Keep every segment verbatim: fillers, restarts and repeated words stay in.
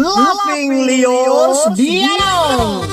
Laughing Leos Bianong!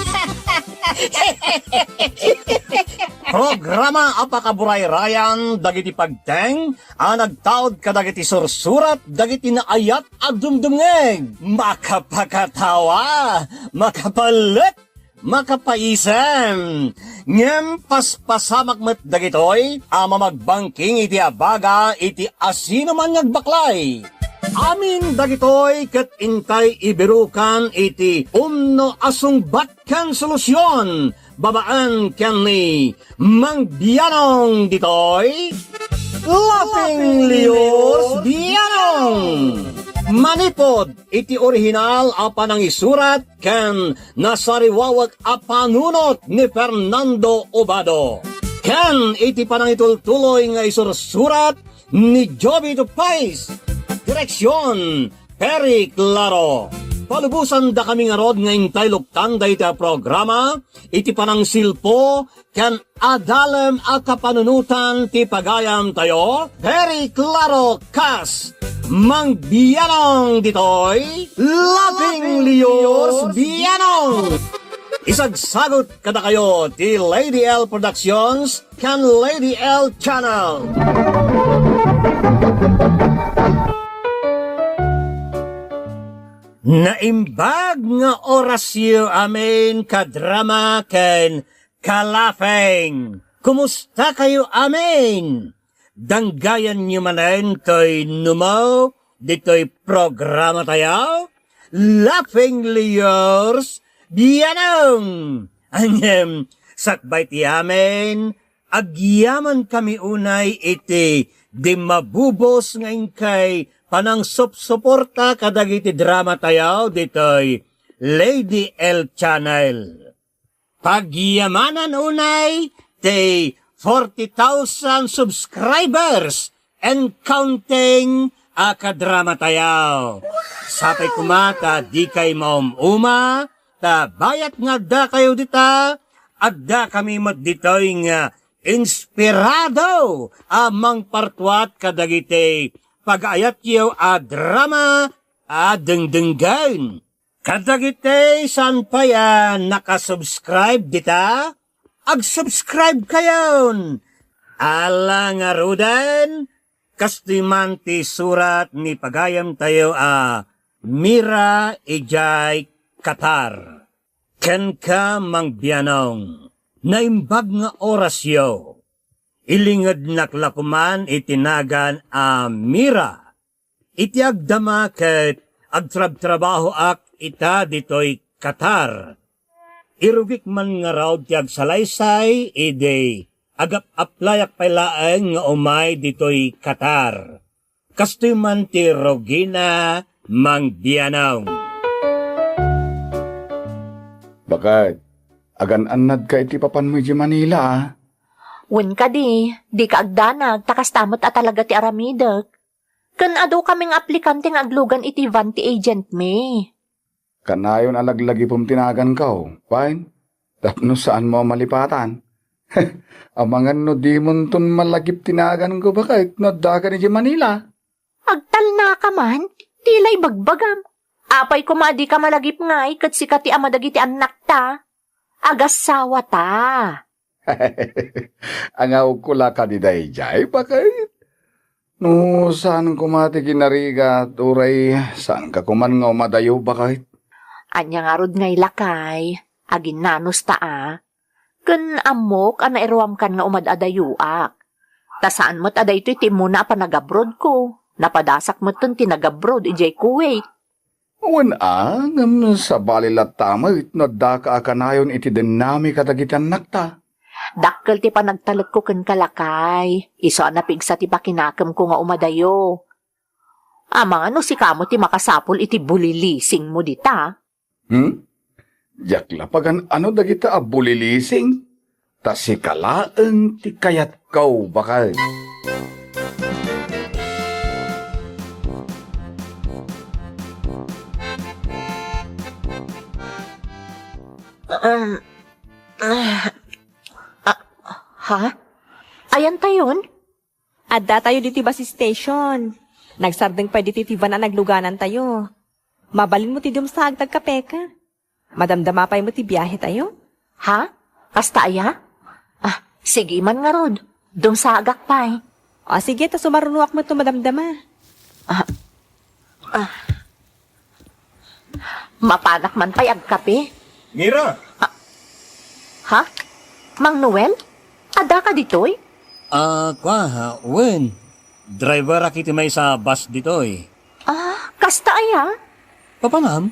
Programa a pakaburayrayan dagiti pagteng a nagtaud kadagiti sursurat dagiti naayat a dumdumngeg. Makapakatawa, makapalek, makapaisem. Ngem paspasamak met dagitoy a mamagbangking iti abaga iti asinoman nga agbaklay. Amin dagitoy ket intay ibirukan iti umno a sungbat ken solusion babaen ken ni Mang Bianong ditoy, Laughing Leos Bianong. Manipod iti orihinal a panangisurat ken nasariwawek a panunot ni Fernando Obado, ken iti panangitultuloy nga isursurat ni Jovito Pais. Direksion, Perry Claro. Palubosandakami ngarud nga intay luktan dayta a programa iti panangsilpo ken adalem a kapanunotan ti pagayamtayo, Perry Claro kas Mang Bianong ditoy, Laughing Leos Bianong. Isagsagut kadakayo ti Lady L Productions ken Lady L Channel. Naimbag nga orasyo amin, kadrama ken kalafeng. Kumustakayo amin? Danggayanyo manen toy numo ditoy programatayo, Laughing Leos Bianong. Ngem, sakbay ti amin, agyamankami unay iti di mabubos nga inkay panangsupsuporta kadagiti dramatayo ditoy Lady L Channel. Pagyamanan unay ti forty thousand subscribers and counting a kadramatayo. Sapay koma ta dikay maum-uma, ta bayat nga addakayo dita, addakami met ditoy nga inspirado a mangpartuat kadagiti pagaayatyo a drama a dengdenggen. Kadagiti saan pay a nakasubscribe dita, agsubscribe kayon! Ala ngaruden, kastoy man ti surat ni pagayamtayo a Mira idiay Qatar. Kenka, Mang Bianong, naimbag nga orasyo. Ilingednak la koman iti nagan a Mira. Iti agdama ket agtrabtrabahoak ita ditoy Qatar. Irugik man ngarud ti agsalaysay idi agap-aplayak pay laeng nga umay ditoy Qatar. Kastoy man ti rugina, Mang Bianong. Baket, agan-annadka iti papanmo idiay Manila, a? Wen kadi, dika agdanag, ta kasta met a talaga ti aramidek. Ken adu kami nga aplikante nga aglugan iti van ti agent mi. Kanayon a laglagipem ti naganko, wen? Tapno saanmo a malipatan. Amangan no dimonton malagip ti naganko, baket, no addakan idiay Manila. Agtalnaka man, ti la ibagbagam. Apay koma a dika malagip ngay ket sika ti ama dagiti annakta? Agassawa ta. Angawko la kadi daydiay, baket? No saan koma ti ginarigat, uray saanka koman nga umadayo, baket? Ania ngarud ngay, lakay, aginnanus ta a. Ken ammok a nairuamkan nga umad-adayoak. Ta saan met a daytoy ti immuna a panagabrodko. Napadasak metten ti nagabroad idiay Kuwait. Wen a, ngem sabali latta met no addaka a kanayon iti dennami kadagiti annakta. Dakkel ti panagtalekko kenka, lakay, isu a napigsa ti pakinakemko nga umadayo. Amangan no sika met ti makasapul iti bulilisingmo dita. Hmm? Diak la pagan-ano dagita a bulilising? Ta sika laeng ti kayatko, baket. Um, ah, ah, ha? Ayantayon? Addatayo ditoy bus station. Nagsardeng pay ditoy ti van a nagluganantayo. Mabalinmo ti dumsaag ta agkapeka. Madamdama pay met ti biahe tayo? Ha? Kasta aya? Ah, sige man ngarud. Dumsaagak pay. O, sige, ta sumarunoak met no madamdama. Ah, ah. Mapanak man pay agkape? Mira! Ha? Mang Noel? Addaka ditoy? Ah, kwa, wen. Driverak iti maysa a bus ditoy. Ah, kasta aya? Papanam?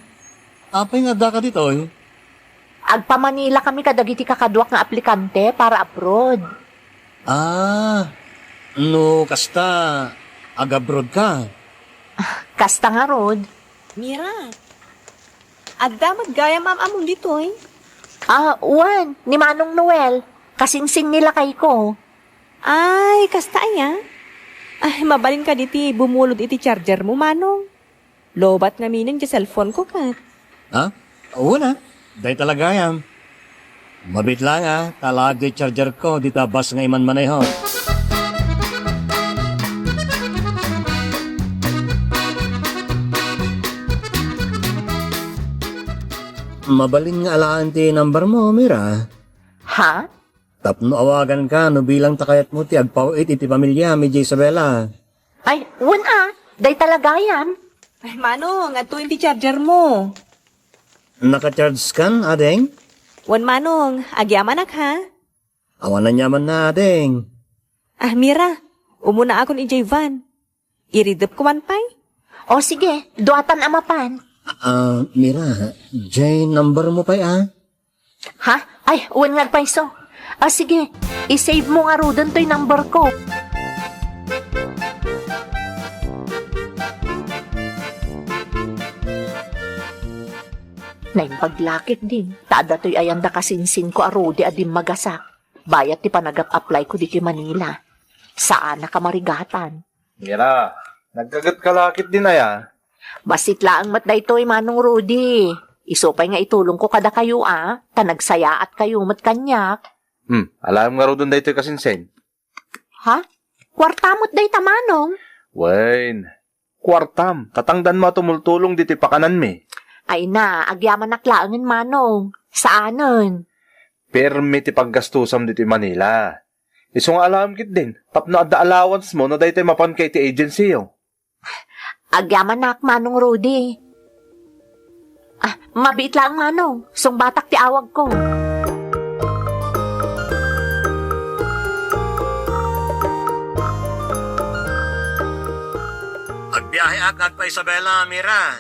Apay nga addaka ditoy? Agpamanila kami kadagiti kakaduak nga aplikante para abroad. Ah, no kasta, agabroad ka? Kasta ngarud. Mira, adda met gayam am-amon ditoy? Ah, wen, ni Manong Noel. Kasinsin ni lakayko. Ay, kasta aya? Ay, mabalin kadi ti bumulod iti charger mo, Manong. Lobat ngamin ti cellphone ko ket. Ha? Wen a, dayta la gayam. Mabiit laeng a, ta alaak ti charger ko dita bus nga imanmaneho. Mabalin nga alaen ti number mo, Mira. Ha? Tapno awaganka no bilang ta kayatmo ti agpaw-it iti pamiliam idiay Isabela. Ay, wen a, dayta la gayam. Ay, Manong, adtoyen ti charger mo. Naka-charge kan, ading? Wen, Manong, agyamanak, ha? Awan aniamanna, ading. Ah, Mira, umunaakon idiay van. Iridepko man pay? O sige, duatan a mapan. Ah, Mira, diay number mo pay a? Ha? Ay, wen nga agpayso. Ah, sige, i-save mo ngaruden toy number ko. Naimbag la ketdin, ta adda toy ayan da kasinsinko a Rudy a dimmagasak. Bayat ti panagap-apply ko ditoy Manila. Saannak a marigatan. Mira, nagkagetka la ketdin aya? Bassit laeng met daytoy, Manong Rudy. Isu pay nga itulongko kadakayo a, ta nagsayaatkayo met kaniak. Hmm, alaem ngaruden daytoy kasinsin? Ha? Kuartam met dayta, Manong? Wen, kuartam, ta tangdanmo a tumultulong ditoy pakananmi. Ay na, agyamanak laengen, Manong. Saanen. Permi ti paggastusam ditoy Manila. Isu nga alaem ketdin, tapno adda allowance mo no daytoy mapanka iti agency-yo. Agyamanak, Manong Rudy. Ah, mabiit laeng, Manong. Sungbatak ti awagko. Agbiaheak nga agpa-Isabela, Mira.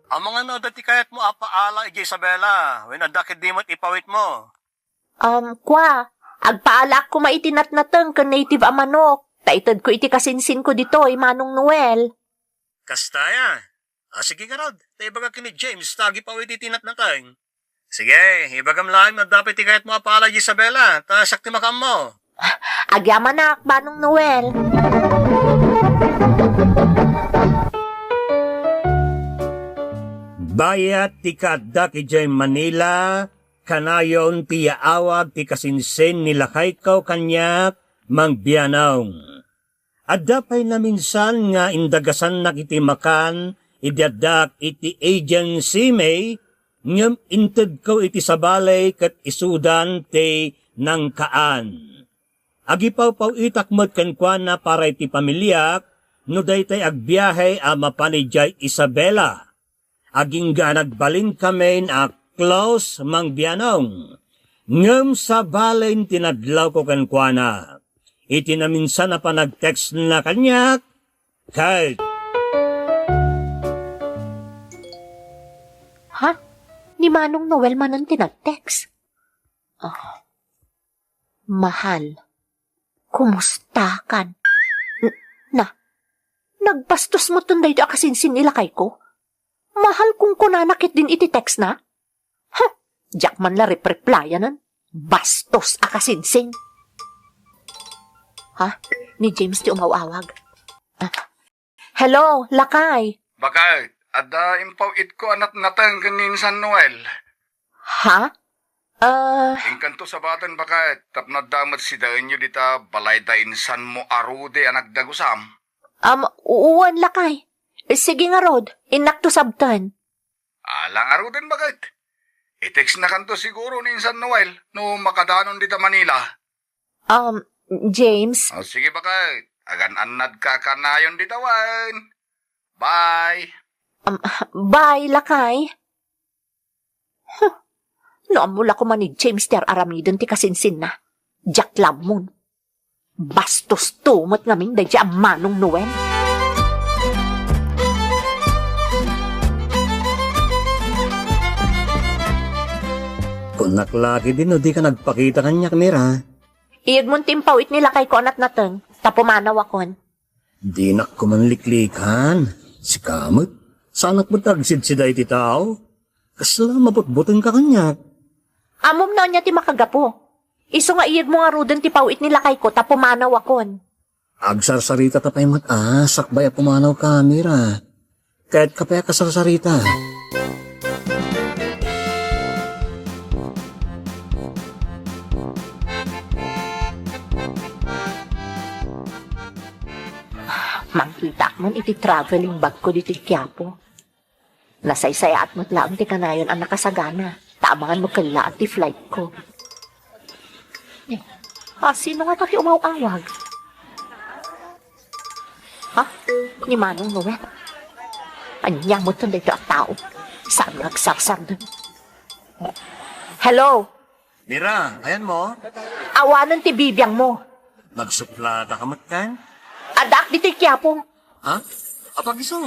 Amangan no adda ti kayatmo a paala idiay Isabela, wen adda ketdi met ipawitmo. Um, kwa, agpaalaak koma iti natnateng ken native a manok, ta itedko iti kasinsinko ditoy, Manong Noel. Kasta aya? Ah, sige ngarud, ta ibagak ken ni James ta agipawit iti natnateng. Sige, ibagam laeng no adda pay ti kayatmo a paala idiay Isabela, ta siak ti makaammo. Agyamanak, Manong Noel. Bayat ti kaaddak idiay Manila, kanayon ti yaawag ti kasinsin ni lakayko kaniak, Mang Bianong. Adda pay naminsan nga indagasannak iti makan idi addak iti agency mi, ngem intedko iti sabali ket isudan ti nangkaan. Agipawpaw-itak met kenkuana para iti pamiliak no daytoy agbiahe a mapan idiay Isabela. Agingga a nagbalinkamin a close, Mang Bianong. Ngem sabali ti nadlawko kenkuana. Iti naminsan a panag-textna kaniak, ket Ha? Ni Manong Noel manen ti nag-text? Ah. Mahal, kumusta kan? N-, na, nagbastos metten daytoy a kasinsin ni lakayko? Mahal, kunkunana ketdin iti textna? Huh, diak man la repreplayanen. Bastos a kasinsin. Ha? Ni James ti umaw-awag. Ah. Hello, lakay. Baket, adda impaw-itko a natnateng ken ni Insan Noel. Ha? Ah. Inkanto sabaten, baket, tapno adda met sidaenyo dita balay da insanmo a Rudy a nagdagusam. Um, wen, lakay. Sige ngarud, innakto sabten. Ala ngaruden baket. I-textnakanto siguro ni Insan Noel no makadanon dita Manila. Um, James. O, sige baket. Agan-annadka kanayon dita wen. Bye. Um, bye, lakay. Huh. No ammo la koma ni James ti ar-aramiden ti kasinsinna, diak la ammon. Bastos to met ngamin daydi a Manong Noel. Kunak la ketdi no dika nagpakita kaniak, Mira. Iyegmon ti impawit ni lakayko a natnateng, ta pumanawakon. Dinak koma liklikan. Sika met, saanak met agsidsida iti tao. Kasla mabutbutengka kaniak. Ammom no ania ti makagapu. Isu nga iyegmo ngaruden ti pawit ni lakayko ta pumanawakon. Agsarsarita ta pay met a, sakbay a pumanawka, Mira. Kayatka pay a kasarsarita. Mangkitaak man iti traveling bag ko ditoy Quiapo. Nasaysayaat met laeng ti kanayon a nakasagana, ta amangan no kellaat ti flight ko. Eh, a, sino ngata ti umaw-awag? Ha? Ni Manong Noel? Ania met daytoy a tao? Saan nga agsarsardeng? Hello? Mira, ayanmo? Awanen ti bibiangmo. Nagsuplada ka met ken? Addaak ditoy Quiapo. Ha? Apag isu?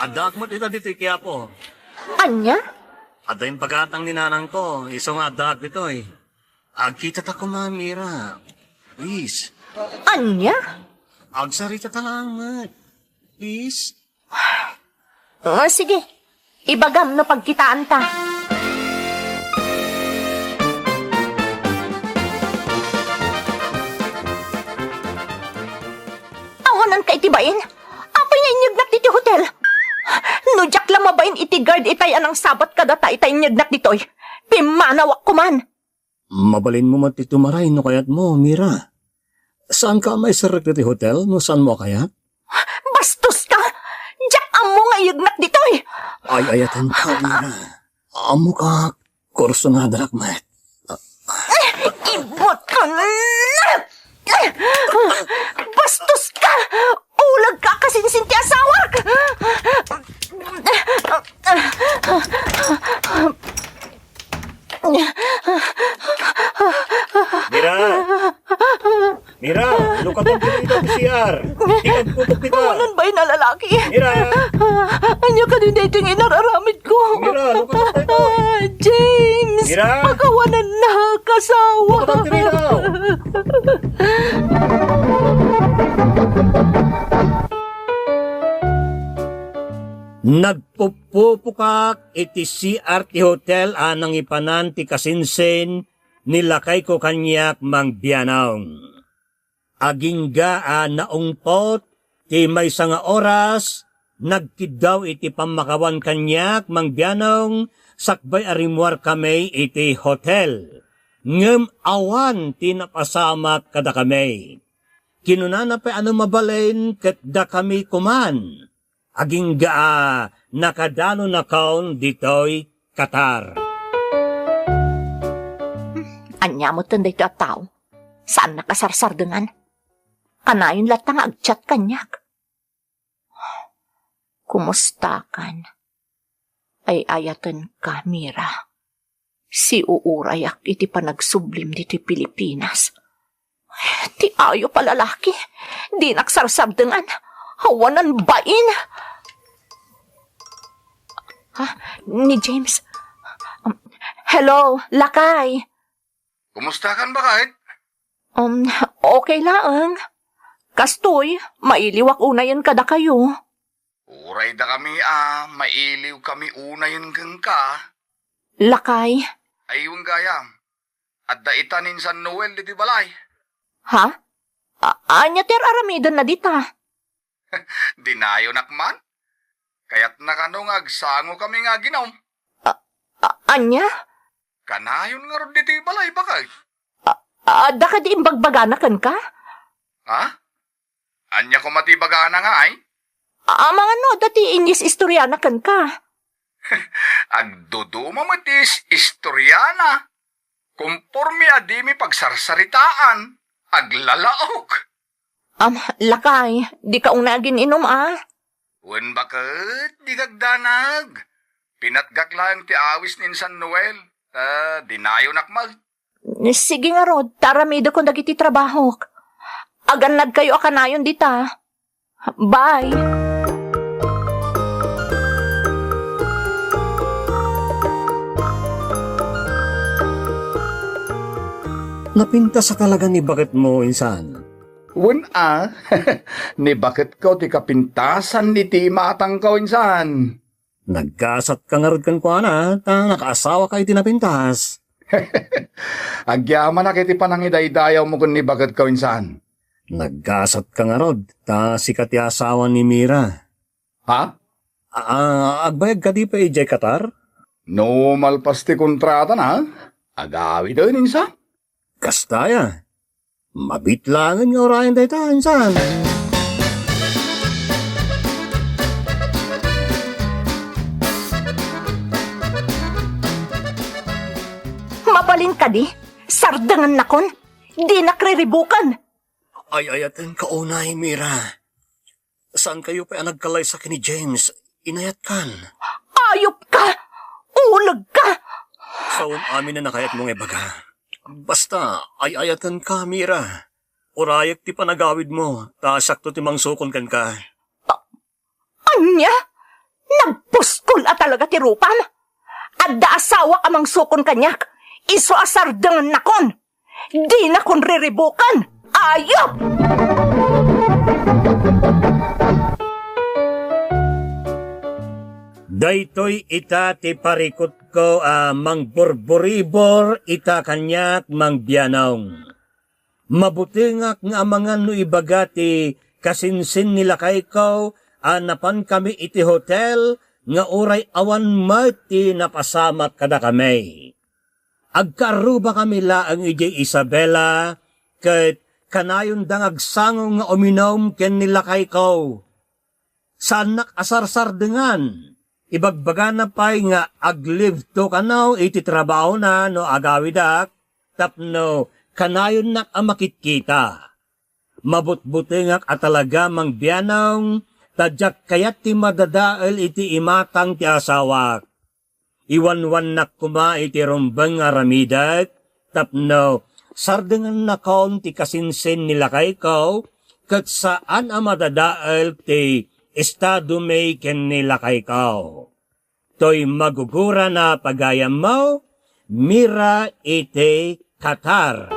Addaak met ita ditoy Quiapo. Ania? Adda impagatang ni nanangko, isu nga addaak ditoy. Agkitata koma, Mira. Please. Ania? Agsaritata laeng met. Please. Ah, sige. Ibagam no pagkitaanta. Awananka iti bain? Apay nga inyegnak ditoy hotel? No diak la mabain iti guard itay a nangsabat kadata ita inyegnak ditoy, pimmanawak koman. Mabalinmo met ti tumaray no kayatmo, Mira. Saanka a maiserrek ditoy hotel no saanmo a kayat? Bastoska! Diak ammo nga iyegnak ditoy! Ay-ayatenka, Mira. Ammok a kursunadanak met. Ibutko na! Bastoska! Ulagka a kasinsin ti asawak! Mira! Mira! Lukatan ti C R! Di ka agtutok dita! Awanan bain a lalaki! Mira! Ania kadi daytoy nga inar-aramidko? Mira, lukatan dita! James! Mira! Pakawanannak, asawa! Lukatan ti dita! Nagpupupukak iti C R ti hotel a nangipanan ti kasinsin ni lakayko kaniak, Mang Bianong. Agingga a naungpot ti maysa nga oras, nagkiddaw iti pammakawan kaniak, Mang Bianong, sakbay a rimmuarkami iti hotel. Ngem awan ti napasamak kadakami. Kinunana pay a no mabalin ket dakami koman. Agingga a nakadanonakon ditoy Qatar. Ania metten daytoy a tao? Saannak a sarsardengan. Kanayon latta nga agchat kaniak. Kumustakan? Ay-ayatenka, Mira. Siuurayak iti panagsublim ditoy Pilipinas. Ti ayup a lalaki, dinak sarsardengan. Awanan bain. Ha? Ni James? Um, hello, lakay. Kumustakan, baket? Um, okay laeng. Kastoy, mailiwak unayen kadakayo. Uray dakami a mailiwkami unayen kenka. Lakay. Ay, wen gayam. Adda ita ni Insan Noel ditoy balay. Ha? A-, ania ti ar-aramidenna dita? Dinayonak man? Kayatna kano nga agsangokami nga aginom? A-, a-, ania? Kanayon ngarud ditoy balay, baket. A-, adda kadi imbagbagana kenka? Ha? Ania koma ti ibagana nga ay? Amangan no adda ti inyis-istoriana kenka. Agduduma met ti is-, istoriana. Komporme a dimi pagsarsaritaan, aglalaok. Am, lakay, dika unay agin-inum, a? Wen baket, di gagdanag. Pinatgak laeng ti awis ni Insan Noel, ta dinayonak met. Sige ngarud, ta aramidekon dagiti trabahok. Agannadkayo a kanayon dita. Bye. Napintas a talaga ni baketmo, insan. Wen a, ni baketko ti kapintasan iti imatangko, insan. Naggasatka ngarud kenkuana, ta nakaasawaka iti napintas. Agyamanak iti panangidaydayawmo ken ni baketko, insan. Naggasatka ngarud, ta sika ti asawa ni Mira. Ha? A-, a-, agbayag kadi pay idiay Qatar? No malpas ti kontratana, agawiden, insan. Kasta aya. Mabitlangen nga urayen dayta, insan. Mabalin kadi, sardengennakon, dinak riribuken. Ay-ayatenka unay, Mira. Saankayo pay a nagkalaysa ken ni James? Inayatkan. Ayupka! Ulegka! Saom amin a nakayatmo nga ibaga. Basta, ay-ayatenka, Mira. Urayek ti panagawidmo, ta siakto ti mangsukon kenka. A-, ania? Nagpuskol a talaga ti rupam? Adda asawak a mangsukon kaniak, isu a sardengennakon. Dinakon riribuken! Ayup! Daytoy ita ti parikutko a mangburburibor ita kaniak, Mang Bianong. Mabutengak nga amangan no ibaga ti kasinsin ni lakayko a napankami iti hotel nga uray awan met ti napasamak kadakami. Agkaarrubakami laeng idiay Isabela ket kanayonda nga agsango nga uminum ken ni lakayko. Saannak a sarsardengan. Ibagbagana pay nga ag-leave two kano iti trabahona no agawidak tapno kanayonnak a makitkita. Mabutbutengak a talaga, Mang Bianong, ta diak kayat ti madadael iti imatang ti asawak. Iwanwannak koma iti rumbeng nga aramidek tapno sardengennakon ti kasinsin ni lakayko, ket saan a madadael ti estadomi ken ni lakayko. Toy magugurana pagayammo, Mira iti Qatar.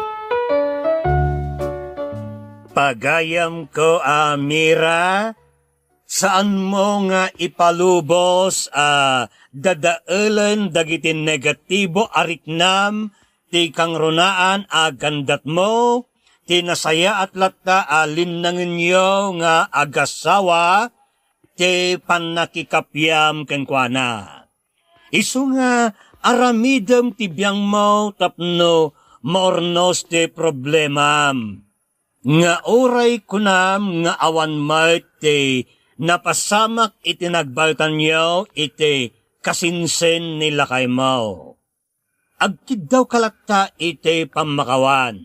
Pagayamko a Mira, saanmo nga ipalubos a dadaelen dagiti negatibo a riknam ti kangrunaan a gandatmo, ti nasayaat latta a linnangenyo nga agasawa, ti pannakikapiam kenkuana. Isu nga aramidem ti biangmo tapno maurnos ti problemam. Nga uray kunam nga awan met ti napasamak iti nagbaltanyo iti kasinsin ni lakaymo. Agkiddawka latta iti pammakawan.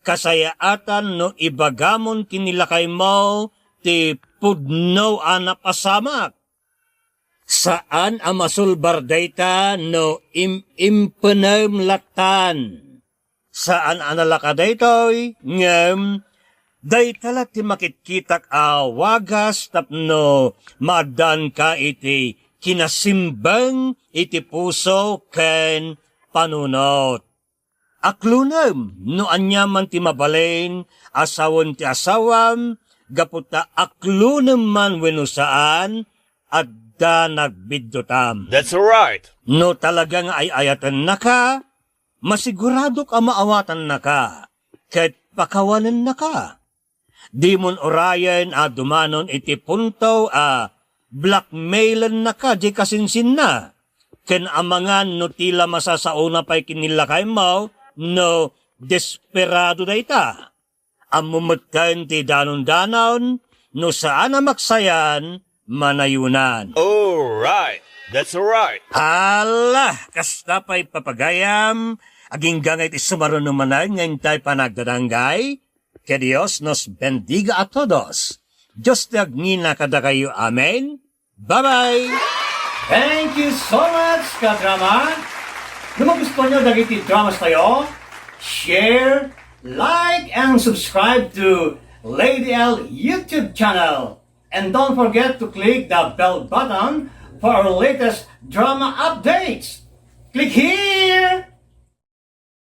Kasayaatan no ibagamon ken ni lakaymo ti pudno a napasamak. Saan a masulbar dayta no im-impenem lattan. Saan a nalaka daytoy, ngem dayta la ti makitkitak a wagas tapno maaddaanka iti kinasimbeng iti puso ken panunot. Aklonem no aniaman ti mabalin a sawen ti asawam, gapu ta aklonem man wenno saan, adda nagbiddutam. That's right. No talaga nga ay-ayatennaka, masiguradok a maawatannaka, ket pakawanennaka. Dimon urayen a dumanon iti punto a blackmailennaka di kasinsinna, ken amangan no ti la masasaona pay ken ni lakaymo no desperado dayta. Ammom metten ti danondanon, no saan a maksayan, manayunan. All right. That's all right. Hala, kasta pay papagayam, agingga nga iti sumaruno manen nga intay panagdadanggay. Que Dios nos bendiga a todos. Dios ti agngina kadakayo. Amen. Bye-bye. Thank you so much, kadrama. No magustuhan nyo dagiti dramas tayo, share, like, and subscribe to Lady L YouTube channel. And don't forget to click the bell button for our latest drama updates. Click here!